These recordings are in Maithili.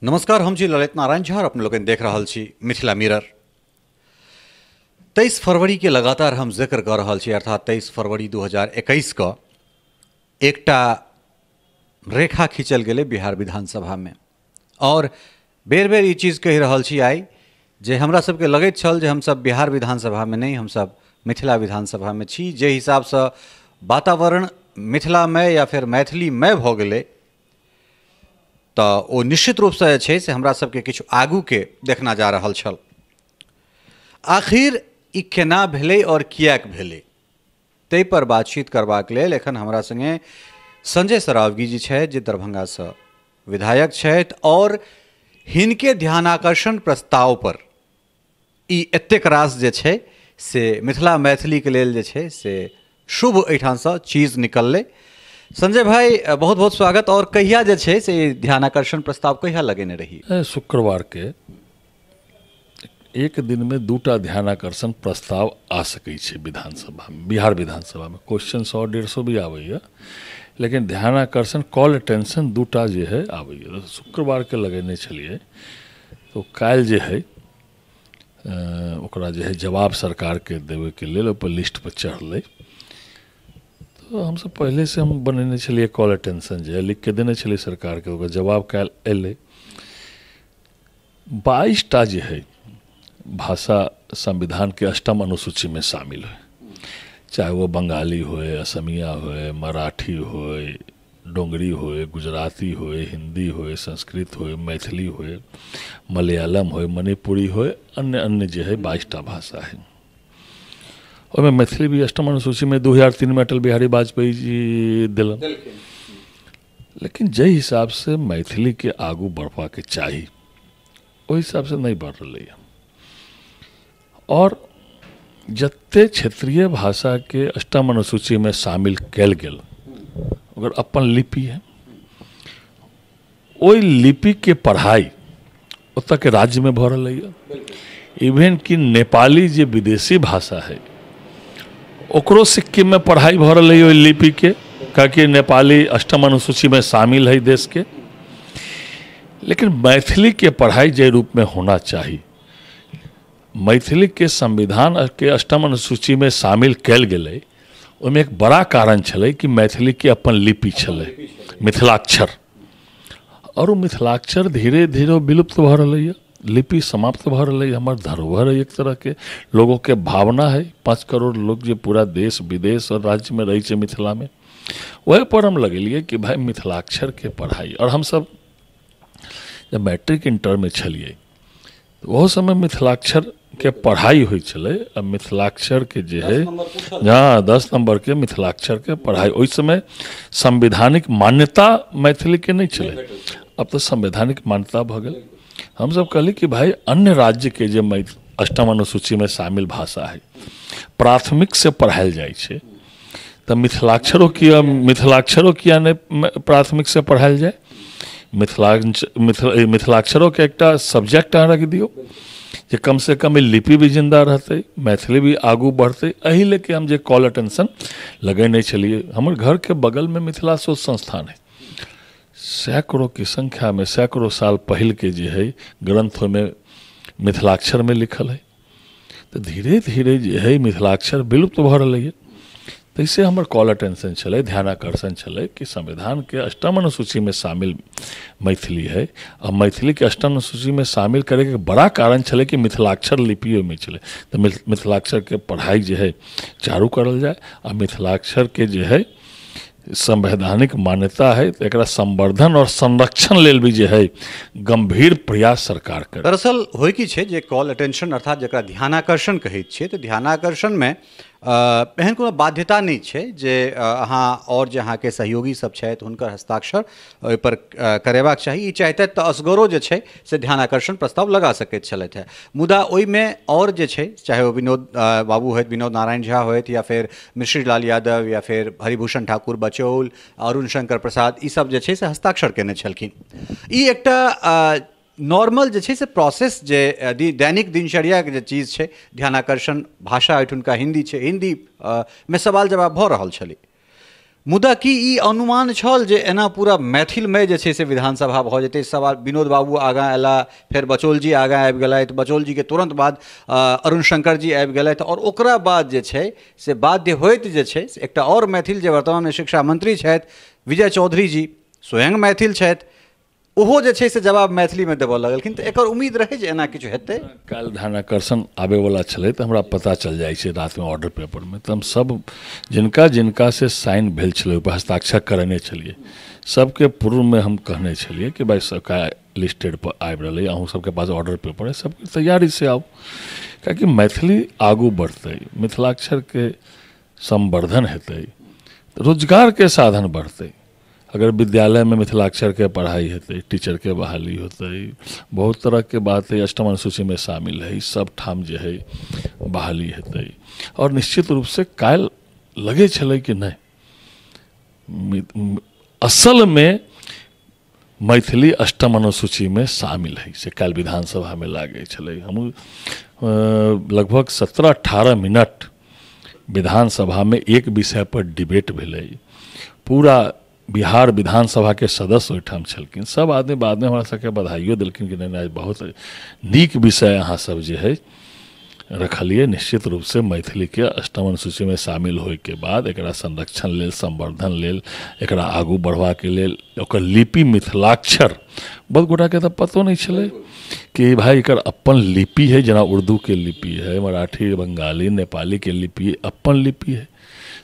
नमस्कार, हम छी ललित नारायण झा और अपने लोगन देख रहल छी मिथिला मिरर। 23 फरवरी के लगातार हम जिक्र कर रहल छी, अर्थात 23 फरवरी 2021 का एकटा रेखा खींचल गेलै बिहार विधानसभा में। और बेर बेर ई चीज़ कहि रहल छी आइ जे हमरा सबके लगैत छल जे हमसब बिहार विधानसभा में नहीं, हमसब मिथिला विधानसभा में छी। जे हिसाबसँ वातावरण मिथिलामय या फिर मैथिलीमय भऽ गेलै तऽ ओ निश्चित रूपसँ जे छै से हमरा सबके किछु आगूके देखना जा रहल छल। आखिर ई केना भेलै और किएक भेलै ताहि पर बातचीत करबाक लेल एखन हमरा संगे संजय सरावगी जी छथि, जे दरभंगासँ विधायक छथि और हिनके ध्यानाकर्षण प्रस्ताव पर ई एतेक रास जे छै से मिथिला मैथिलीके लेल जे छै से शुभ एहिठामसँ चीज निकललै। संजय भाई, बहुत बहुत स्वागत। और कहिया जे छै से ध्यानाकर्षण प्रस्ताव कहिया लगेने रही? शुक्रवार के एक दिन में दूटा ध्यानाकर्षण प्रस्ताव आ सकै छै विधानसभा में, बिहार विधानसभा में। क्वेश्चन 100-150 भी आबैया, लेकिन ध्यानाकर्षण कॉल अटेंशन दूटा जे है आबैया। शुक्रवार के लगेने छलियै, तो काल्हि जे है ओकरा जे है जवाब सरकार के देवे के लेल ओहि पर लिस्ट पर चढ़लै। तो हमसब पहले से हम बनेने छलियै कॉल अटेंशन जे लिख के देने छलियै सरकार के, ओकर जवाब काल्हि अयलै। 22 टा जे है भाषा संविधान के अष्टम अनुसूची में शामिल है, चाहे वो बंगाली होए, असमिया होए, मराठी होए, डोंगरी होए, गुजराती होए, हिंदी होए, संस्कृत होए, मैथिली होए, मलयालम होए, मणिपुरी होए, अन्य अन्य जे है 22 टा भाषा है। ओहिमे मैथिली भी अष्टम अनुसूची में 2003 में अटल बिहारी वाजपेयी जी दिलन। लेकिन जाहि हिसाब से मैथिली के आगू बढ़वा के चाही ओहि हिसाब से नहीं बढ़ रही है। और जते क्षेत्रीय भाषा के अष्टम अनुसूची में शामिल कयल गेल ओकर अपन लिपि है, ओहि लिपि के पढ़ाई ओतऽ के राज्य में भऽ रहलै है। इवेन कि नेपाली जे विदेशी भाषा है ओकरो सिक्किम में पढ़ाई भऽ रहलै है ओहि लिपि के, काहेकि नेपाली अष्टम अनुसूची में शामिल है देश के। लेकिन मैथिली के पढ़ाई जे रूप में होना चाही, मैथिली के संविधान के अष्टम अनुसूची में शामिल कयल गेलै, ओहिमे एक बड़ा कारण छलै कि मैथिली के अपन लिपि छलै मिथिलाक्षर, और ओ मिथिलाक्षर धीरे धीरे विलुप्त भऽ रहलै है, लिपि समाप्त भऽ रहलै है। हमर धरोहर है, एक तरह के लोगों के भावना है। 5 करोड़ लोग जे पूरा देश विदेश और राज्य में रहै छै मिथिला में, वही पर हम लगेलियै कि भाई मिथिलाक्षर के पढ़ाई। और हमसब जब मैट्रिक इंटर में छलियै तो ओहो समय मिथिलाक्षर के पढ़ाई होइ छलै। आ मिथिलाक्षर के जे है हाँ 10 नंबर के मिथिलाक्षर के पढ़ाई ओहि समय संवैधानिक मान्यता मैथिली के नहीं छलै, अब तो संवैधानिक मान्यता भऽ गेल। हमसब कहली कि भाई अन्य राज्य के जे अष्टम अनुसूची में शामिल भाषा है प्राथमिक से पढ़ायल जाइ छै, तऽ मिथिलाक्षरो किया नहि प्राथमिक से पढ़ायल जाय। मिथिलाक्षरों के एकटा सब्जेक्ट अहाँ रखि दियौ जे कम से कम लिपि भी जिंदा रहतै, मैथिली भी आगू बढ़तै। एहि लेके हम जे कॉल अटेंशन लगेने छलियै। हमर घर के बगल में मिथिला शोध संस्थान है, सैकड़ों की संख्या में सैकड़ों साल पहल के जे है ग्रंथ में मिथिलाक्षर में लिखल है। तो धीरे धीरे जे है मिथिलाक्षर विलुप्त भऽ रहलै है। तैसे हमर कॉल अटेंशन छलै, ध्यानाकर्षण छलै कि संविधान के अष्टम अनुसूची में शामिल मैथिली है। आ मैथिली के अष्टम अनुसूची में शामिल करैके बड़ा कारण छलै कि मिथिलाक्षर लिपि ओहिमे छलै, तऽ मिथिलाक्षर के पढ़ाई जे है चालू करल जाय। आ मिथिलाक्षर के जे है संवैधानिक मान्यता है, तो एकरा संवर्धन और संरक्षण लेल भी जे है गंभीर प्रयास सरकार करे। दरअसल होइ की छै जे कॉल अटेंशन अर्थात जकरा ध्यानाकर्षण कहैत छियै, तऽ ध्यानाकर्षण में एहन कोनो बाध्यता नहि छै जे अहाँ और जे अहाँके सहयोगी सब छथि हुनकर हस्ताक्षर ओहिपर करेबाक चाही। ई चाहितथि तऽ असगरो जे छै से ध्यानाकर्षण प्रस्ताव लगा सकैत छलथि हेँ, मुदा ओहिमे और जे छै चाहे ओ विनोद बाबू होथि, विनोद नारायण झा होथि, या फेर मिश्री लाल यादव, या फेर हरिभूषण ठाकुर बचौल, अरुण शंकर प्रसाद, ई सब जे छै से हस्ताक्षर केने छलखिन। ई एकटा नॉर्मल जे छै से प्रोसेस जे दैनिक दिनचर्याके जे चीज छै ध्यानाकर्षण, भाषा एहिठुनका हिंदी छै, हिंदी में सवाल जवाब भऽ रहल छलै। मुदा की ई अनुमान छल जे एना पूरा मैथिलमय जे छै से विधानसभा भऽ जेतै? सवाल विनोद बाबू आगाँ अयला, फेर बचौल जी आगाँ आबि गेलथि, बचौल जीके तुरन्त बाद अरुण शंकर जी आबि गेलथि, आओर ओकरा बाद जे छै से बाध्य होइत जे छै से एकटा आओर मैथिल जे वर्तमानमे शिक्षा मंत्री छथि विजय चौधरी जी, स्वयं मैथिल छथि, ओहो जे छै से जवाब मैथिलीमे देबऽ लगलखिन। तऽ एकर उम्मीद रहै जे एना किछु हेतै? काल्हि ध्यानाकर्षण आबैवला छलै तऽ हमरा पता चल जाइ छै रातिमे ऑर्डर पेपरमे, तऽ हम सब जिनका जिनका से साइन भेल छलै ओहिपर हस्ताक्षर करेने छलियै, सबके पूर्वमे हम कहने छलियै कि भाइ सबका लिस्टेड पर आबि रहलै, अहूँ सबके पास ऑर्डर पेपर है, सबके तैयारी से आउ, कियाकि मैथिली आगू बढ़तै, मिथिलाक्षरके संवर्धन हेतै, रोजगारके साधन बढ़तै। अगर विद्यालय में मिथिलाक्षर के पढ़ाई हेतै, टीचर के बहाली होतै, बहुत तरह के बात है, अष्टम अनुसूची में शामिल है, सब ठाम जे है बहाली हेतै। और निश्चित रूप से काल्हि लगै छलै कि नहि, असल में मैथिली अष्टम अनुसूची में शामिल है, से काल्हि विधानसभा में लागै छलै। हम लगभग 17-18 मिनट विधानसभा में एक विषय पर डिबेट भेलै, पूरा बिहार विधानसभा के सदस्य ओहिठाम छलखिन, सब आदमी बादमे हमरा सबके बधाइयो देलखिन कि नहीं, बहुत नीक विषय अहाँ सब जे है रखलिए। निश्चित रूप से मैथिली के अष्टम अनुसूची में शामिल होय के बाद एकरा संरक्षण लेल, संवर्धन लेल, एकरा आगू बढ़बाके लेल, ओकर लिपि मिथिलाक्षर, बहुत गोटाके तऽ पतो नहि छलै कि भाई एकर अपन लिपि है, जेना उर्दू के लिपि है, मराठी, बंगाली, नेपाली के लिपि अपन लिपि है।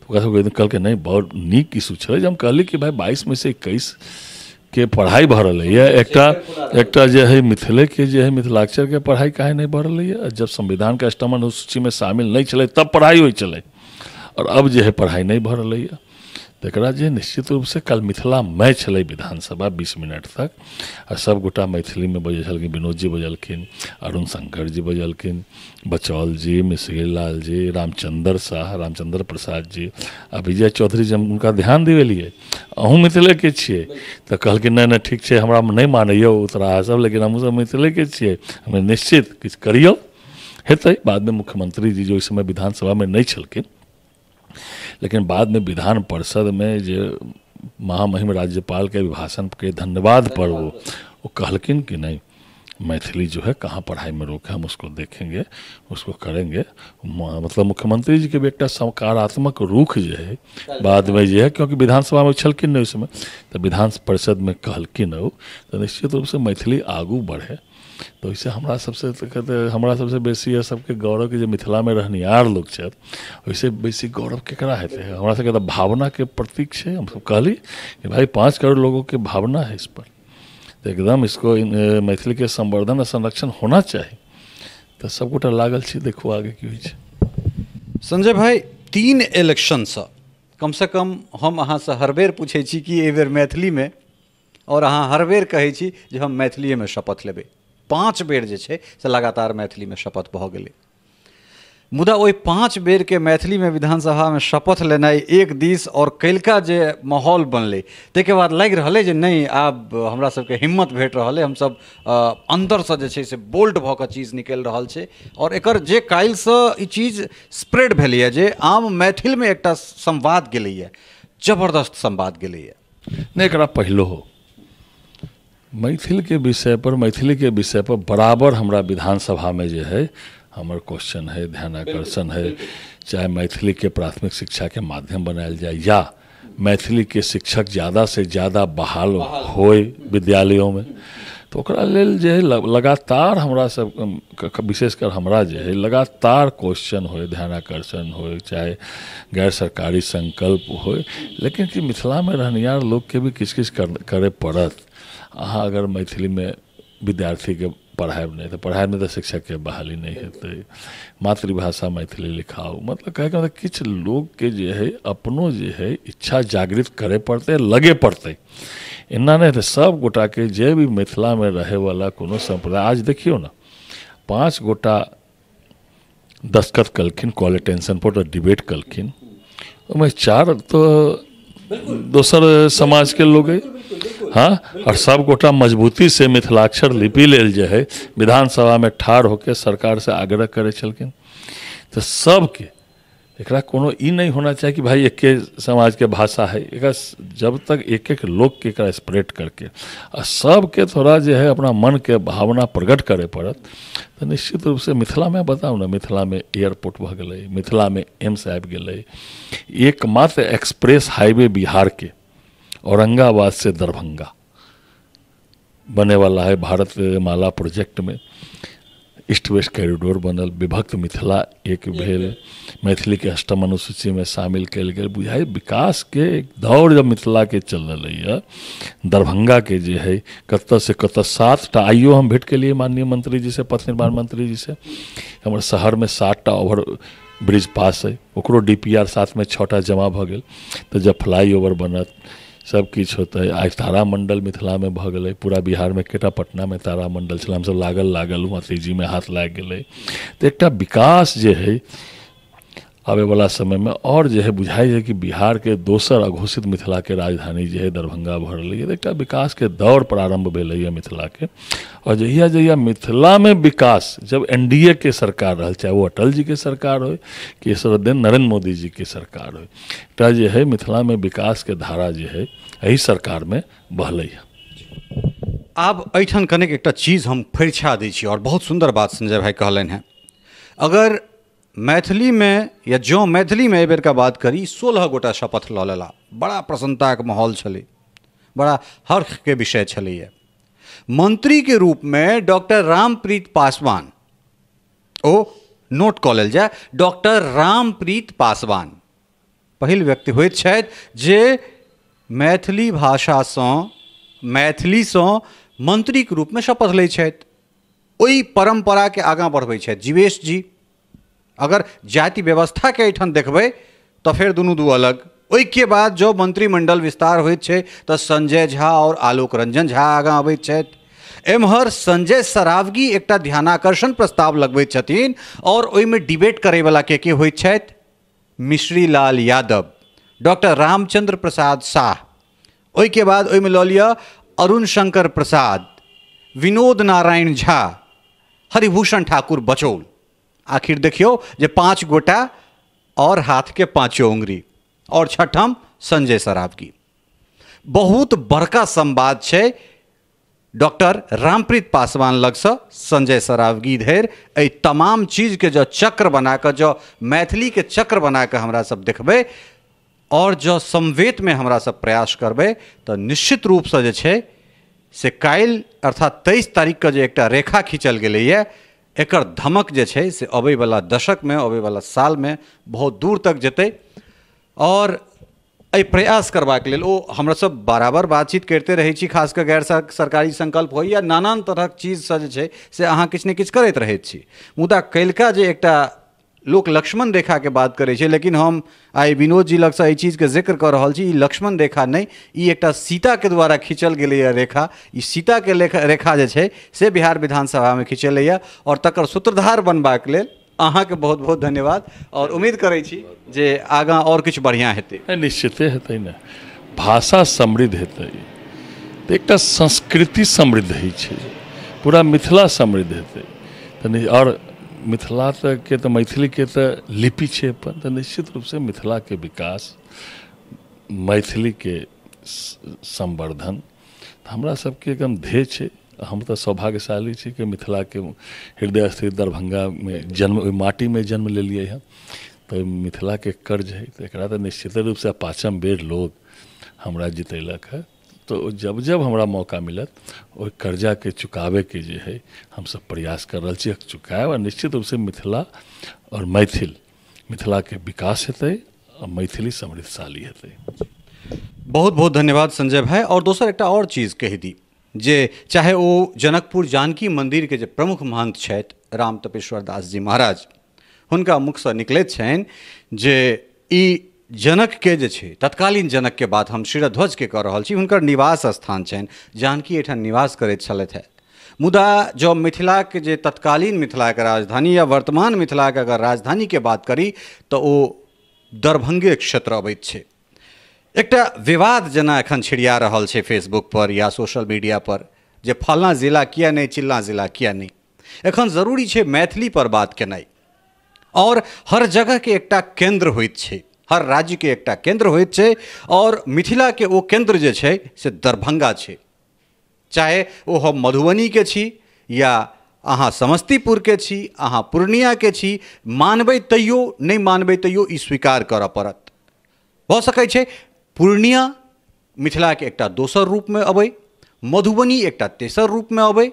ओकरा सबके कहलकै नहीं, बहुत नीक इशू छलै। जे हम कहली कि भाई 22 में से 21 के पढ़ाई भऽ रहलैए, एकटा एकटा जे है मिथिले के जे है मिथिलाक्षर के पढ़ाई काहे नहीं भऽ रहलैए? जब संविधान के अष्टम अनुसूची में शामिल नहीं छलै तब पढ़ाई होइ छलै, और अब जे है पढ़ाई नहीं भऽ रहलैए। तऽ एकरा जे निश्चित रूप से कल मिथिलामय छलै विधानसभा 20 मिनट तक, आ सब गोटा मैथिलीमे बजै छलखिन, विनोद जी बजलखिन, अरुण शंकर जी बजलखिन, बचौल जी, मिश्री लाल जी, रामचंद्र शाह, रामचंद्र प्रसाद जी, आ विजय चौधरी जी। हम हुनका ध्यान दिवेलियै, अहूँ मिथिलेके छियै, तऽ कहलखिन नहि नहि ठीक छै, हमरा नहि मानैयौ उतराहा सब, लेकिन हमहूँ सब मिथिलेके छियै, हमे निश्चित किछु करियौ हेतै। बादमे मुख्यमंत्री जी जो ओहि समय विधानसभामे नहि छलखिन, लेकिन बाद में विधान परिषद में जे महामहिम राज्यपाल के अभिभाषण के धन्यवाद पर वो कहलखिन कि नहीं, मैथिली जो है कहाँ पढ़ाई में रोक है, हम उसको देखेंगे, उसको करेंगे। मतलब मुख्यमंत्री जी के भी एकटा सकारात्मक रुख जे है बाद में जे है, क्योंकि विधानसभा में छलखिन नहीं उस समय, तो विधान परिषद में कहलखिन ओ, तो निश्चित रूप से मैथिली आगू बढ़े। तो ओहिसँ हमरा सबसे हमरा सबसे बेसी सबके गौरव के जे मिथिलामे रहनिहार लोग छथि, ओहिसँ बेसी गौरव केकरा हेतै? हमरा सबके तऽ भावनाके प्रतीक छै। हम सब कहली कि भाई 5 करोड़ लोगों के भावना है इस पर, तो एकदम इसको मैथिली के संवर्धन आ संरक्षण होना चाही। तऽ सबगोटा लागल छी, देखू आगे की होइ छै। संजय भाई, 3 इलेक्शनसँ कमसँ कम हम अहाँसँ हर बेर पूछै छी कि एहि बेर मैथिलीमे, और अहाँ हर बेर कहै छी जे हम मैथिलीएमे शपथ लेबै। 5 बेर जे छै से लगातार मैथिलीमे शपथ भऽ गेलै, मुदा ओहि 5 बेरके मैथिलीमे विधानसभामे शपथ लेनाइ एक दिस, और कैलका जे माहौल बनलै ताहिके बाद लागि रहलै जे नहि, आब हमरा सबके हिम्मत भेट रहल है, हमसब अन्दरसँ जे छै से बोल्ड भऽ कऽ चीज निकलि रहल छै। और एकर जे काल्हिसँ ई चीज स्प्रेड भेलैए, जे आम मैथिलमे एकटा संवाद गेलैए, जबरदस्त संवाद गेलैए। नहि, एकरा पहिलो हो मैथिल के विषय पर, मैथिली के विषय पर बराबर हमरा विधानसभा में जे है हमर क्वेश्चन है, ध्यानाकर्षण है, चाहे मैथिली के प्राथमिक शिक्षा के माध्यम बनायल जाए या मैथिली के शिक्षक ज़्यादा से ज़्यादा बहाल होए विद्यालयों में, तो ओकरा लेल जे है लगातार हमरा सब, विशेषकर हमरा जे है लगातार क्वेश्चन होए, ध्यानाकर्षण होए, चाहे गैर सरकारी संकल्प होए, लेकिन कि मिथिला में रहनिहार लोकके भी किछु किछु करे पड़त। अहाँ अगर मैथिलीमे विद्यार्थीके पढ़ायब नहि तऽ पढ़ायब नहि तऽ शिक्षकके बहाली नहि हेतै। मातृभाषा मैथिली लिखाउ, मतलब कहैके मतलब किछु लोकके जे है अपनो जे है इच्छा जागृत करे पड़तै, लगे पड़तै। एना नहि हेतै सब गोटाके जे भी मिथिलामे रहैवला कोनो सम्प्रदाय, आज देखियौ ने 5 गोटा दस्तखत कलखिन कॉल अटेंशन पर डिबेट कलखिन, ओहिमे 4 तो दोसर समाज के लोग है, हाँ, और सब गोटा मजबूती से मिथिलाक्षर लिपि लेल जे है विधानसभा में ठाढ़ होके सरकार से आग्रह करे छलखिन। तो सबके एकरा कोनो ई नहि होना चाही कि भाई एके समाजके भाषा है। एकरा जब तक एक एक लोकके एकरा स्प्रेड करके आ सबके थोड़ा जे है अपना मनके भावना प्रकट करे पड़त तऽ निश्चित रूपसँ मिथिलामे बताउ ने, मिथिलामे एयरपोर्ट भऽ गेलै, मिथिलामे एम्स आबि गेलै, एकमात्र एक्सप्रेस हाईवे बिहारके औरंगाबाद से दरभंगा बने वाला है भारत माला प्रोजेक्ट में, ईस्ट वेस्ट कॉरिडोर बनल, विभक्त मिथिला एक भेल, मैथिली के अष्टम अनुसूची में शामिल कयल गेल। बुझाइ विकास के एक दौर जब मिथिला के चल रही है, दरभंगा के जे है कतऽ से कतऽ 7टा, आइयो हम भेंट केलिए माननीय मंत्री जी से, पथ निर्माण मंत्री जी से, हमर शहर में 7टा ओवर ब्रिज पास है, ओकरो DPR साथ में 6टा जमा भऽ गेल। तऽ जब फ्लाई ओवर बनत सब किछु होतै। आइ तारामण्डल मिथिलामे भऽ गेलै, पूरा बिहारमे एकेटा पटनामे तारामण्डल छलै, हमसब लागल लागल हुआँ तेजीमे हाथ लागि गेलै। तऽ एकटा विकास जे है आबैवला समयमे और जे है बुझाइ है कि बिहारके दोसर अघोषित मिथिलाके राजधानी जे है दरभंगा भऽ रहलै। तऽ एकटा विकासके दौर प्रारम्भ भेलैए मिथिलाके। और जहिया जहिया मिथिलामे विकास, जब NDA के सरकार रहल, चाहे वो अटल जी के सरकार हो कि श्रद्धेय नरेंद्र मोदी जी के सरकार हो, एकटा जे है मिथिलामे विकासके धारा जे है एहि सरकारमे बहलै है। आब एहिठाम कनेक एकटा चीज हम फरिछा दै छी और बहुत सुन्दर बात संजय भाई कहलनि हेँ। अगर मैथिलीमे या जँ मैथिलीमे एहि बेरका बात करी, 16 गोटा शपथ लऽ लेला, बड़ा प्रसन्नताके माहौल छलै, बड़ा हर्षके विषय छलैए। मंत्रीके रूपमे डॉक्टर रामप्रीत पासवान, ओ नोट कऽ लेल जाय, डॉक्टर रामप्रीत पासवान पहिल व्यक्ति होइत छथि जे मैथिली भाषासँ, मैथिलीसँ मंत्रीके रूपमे शपथ लै छथि, ओहि परम्पराके आगाँ बढ़बै छथि। जीवेश जी, अगर जाति व्यवस्थाके एहिठाम देखबै तऽ फेर दुनू दू अलग। ओहिके बाद जँ मंत्रिमंडल विस्तार होइत छै तऽ संजय झा और आलोक रंजन झा आगाँ अबैत छथि। एम्हर संजय सरावगी एकटा ध्यानाकर्षण प्रस्ताव लगबैत छथिन और ओहिमे डिबेट करैवला के होइत छथि, मिश्री लाल यादव, डॉक्टर रामचंद्र प्रसाद शाह, ओहिके बाद ओहिमे लऽ लिअ अरुण शंकर प्रसाद, विनोद नारायण झा, हरिभूषण ठाकुर बचौल। आखिर देखियौ जे 5 गोटा और हाथ के 5 उंगरी और छठम संजय सरावगी। बहुत बड़का संवाद छै डॉक्टर रामप्रीत पासवान लगसँ संजय सरावगी धरि। एहि तमाम चीजके जँ चक्र बनाकऽ, जँ मैथिलीके चक्र बनाकऽ हमरा सब देखबै और जँ समवेतमे हमरा सब प्रयास करबै तऽ निश्चित रूपसँ जे छै से काल्हि अर्थात 23 तारीखके जे एकटा रेखा खींचल गेलैए, एकर धमक जे छै से अबैवला दशकमे, अबैवला सालमे बहुत दूर तक जेतै। और एहि प्रयास करबाक लेल ओ हमरा सब बराबर बातचीत करिते रहै छी, खास कऽ गैर सरकारी संकल्प होइ या नानान तरहक चीजसँ जे छै से अहाँ किछु ने किछु करैत रहैत छी। मुदा काल्हिका जे एकटा लोक लक्ष्मण रेखाके बात करै छै, लेकिन हम आइ विनोद जी लगसँ एहि चीजके जिक्र कऽ रहल छी, ई लक्ष्मण रेखा नहि, ई एकटा सीताके द्वारा खींचल गेलैए रेखा। ई सीताके रेखा जे छै से बिहार विधानसभामे खींचलैए और तकर सूत्रधार बनबाक लेल अहाँके बहुत बहुत धन्यवाद और उम्मीद करै छी जे आगाँ और किछु बढ़िआँ हेतै। निश्चिते हेतै ने, भाषा समृद्ध हेतै तऽ एकटा संस्कृति समृद्ध होइ छै, पूरा मिथिला समृद्ध हेतै। तऽ और मिथिला तऽ के तऽ मैथिलीके तऽ लिपि छै अपन, तऽ निश्चित रूपसँ मिथिलाके विकास, मैथिलीके संवर्धन हमरा सबके एकदम ध्येय छै। हम तऽ सौभाग्यशाली छी कि मिथिलाके हृदय स्थित दरभंगामे जन्म, ओहि माटीमे जन्म लेलियै हँ, तऽ मिथिलाके कर्ज है, तऽ एकरा तऽ निश्चित रूपसँ 5म बेर लोग हमरा जितेलक हँ। तो जब जब हमरा मौका मिलत ओहि कर्जाके चुकाबैके जे है हमसब प्रयास कर रहल छी, चुकायब। आ निश्चित रूपसँ मिथिला और मैथिल, मिथिलाके विकास हेतै आ मैथिली समृद्धशाली हेतै। बहुत बहुत धन्यवाद संजय भाई। और दोसर एकटा और चीज़ कहि दी जे चाहे ओ जनकपुर जानकी मंदिरके जे प्रमुख महंत छथि राम तपेश्वर दास जी महाराज, हुनका मुखसँ निकलैत छनि जे ई जनक के जे छै, तत्कालीन जनक के बात हम शिरध्वज के कऽ रहल छी, हुनकर निवास स्थान छनि, जानकी एहिठाम निवास करैत छलथि हेँ। मुदा जँ मिथिलाके जे तत्कालीन मिथिलाके राजधानी या वर्तमान मिथिलाके अगर राजधानीके बात करी तऽ ओ दरभंगे क्षेत्र अबैत छै। एकटा विवाद जेना एखन छिड़िया रहल छै फेसबुक पर या सोशल मीडिया पर जे फलाँ जिला किया नहि, चिल्लाँ जिला किया नहि। एखन जरूरी छै मैथिली पर बात केनाइ। और हर जगहके एकटा केन्द्र होइत छै, हर राज्यके एकटा केन्द्र होइत छै और मिथिलाके ओ केन्द्र जे छै से दरभंगा छै। चाहे ओ हम मधुबनीके छी या अहाँ समस्तीपुरके छी, अहाँ पूर्णियाके छी, मानबै तैयो नहि मानबै तैयो ई स्वीकार करऽ पड़त। भऽ सकै छै पूर्णिया मिथिलाके एकटा दोसर रूपमे अबै, मधुबनी एकटा तेसर रूपमे अबै,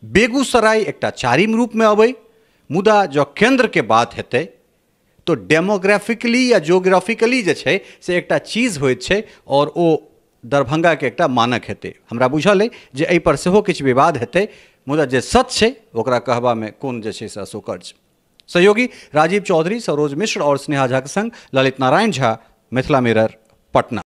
बेगूसराय एकटा चारिम रूपमे अबै, मुदा जँ केन्द्रके बात हेतै तो डेमोग्राफिकली या ज्योग्राफिकली जे छै से एकटा चीज होइत छै और ओ दरभंगाके एकटा मानक हेतै। हमरा बुझल अइ जे एहिपर सेहो किछु विवाद हेतै, मुदा जे सच छै ओकरा कहबामे कोन जे छै से असौकर्य। सहयोगी राजीव चौधरी, सरोज मिश्र और स्नेहा झा के संग ललित नारायण झा, मिथिला मिरर, पटना।